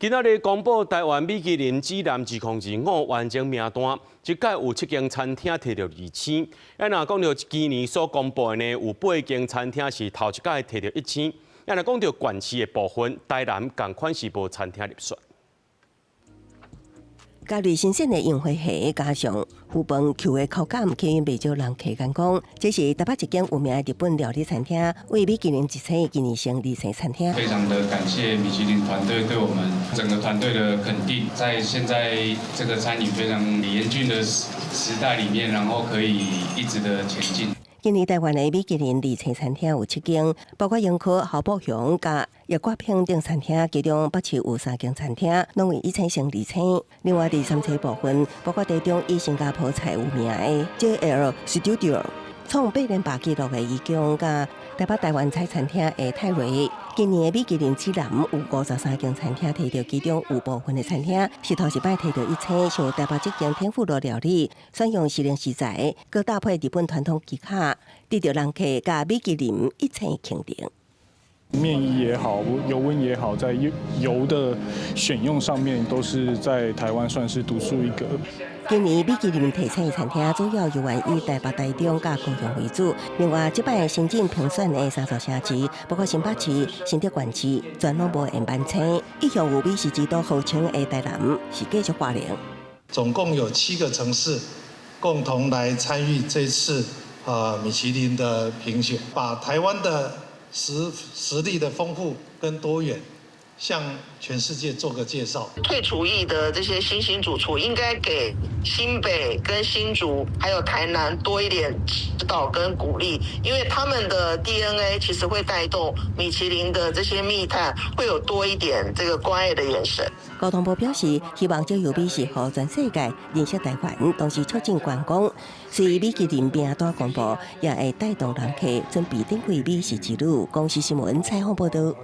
今仔日公布台灣米其林指南2025完整名單，這屆有七間餐廳提著二星。啊，若講著今年所公布的呢，有八間餐廳是頭一屆提著一星。啊，若講著縣市的部分，台南仝款是無餐廳入選。加入新鮮的櫻花蝦，加上魚飯 Q 的口感，吸引袂少人客人講，這是台北一間有名的日本料理餐廳，為米其林一星今年升二星餐廳。非常的感謝米其林團隊對我們整個團隊的肯定，在現在這個餐飲非常嚴峻的時代裡面，然後可以一直的前進。今年台灣的米其林二星餐廳有七間，包括英科、侯寶雄、佮葉國平等餐廳，其中北市有三間餐廳攏為一星升二星。另外，佇三星部分，包括台中以新加坡菜有名的 JL Studio，創8連霸紀錄的怡宮，佮台北台灣菜餐廳的泰瑞。今年的米其林指南有53間餐廳提著，其中有部分的餐廳是頭一擺提著一星，像台北這間天婦羅料理，選用時令食材，閣搭配日本傳統技巧，得著人客佮米其林一星肯定。麵衣也好，油溫也好，在油的選用上面，都是在台灣算是獨樹一格。今年米其林提星餐廳主要猶原以台北、台中佮高雄為主。另外，這擺新進評選的三座城市，包括新北市、新竹縣市，全攏無延滿星。一向有美食之都號稱的台南，是繼續掛零。總共有七個城市共同來參與這次米其林的評選，把台灣的實力的豐富跟多元，向全世界做個介紹。退廚役的這些新興主廚，應該給新北跟新竹還有台南多一點指導跟鼓勵，因為他們的 DNA 其實會帶動米其林的這些密探，會有多一點這個關愛的眼神。交通部表示，希望藉由美食予全世界認識台灣，同時促進觀光。隨米其林名單公布，也會帶動人客準備展開美食之旅。公視新聞採訪報導。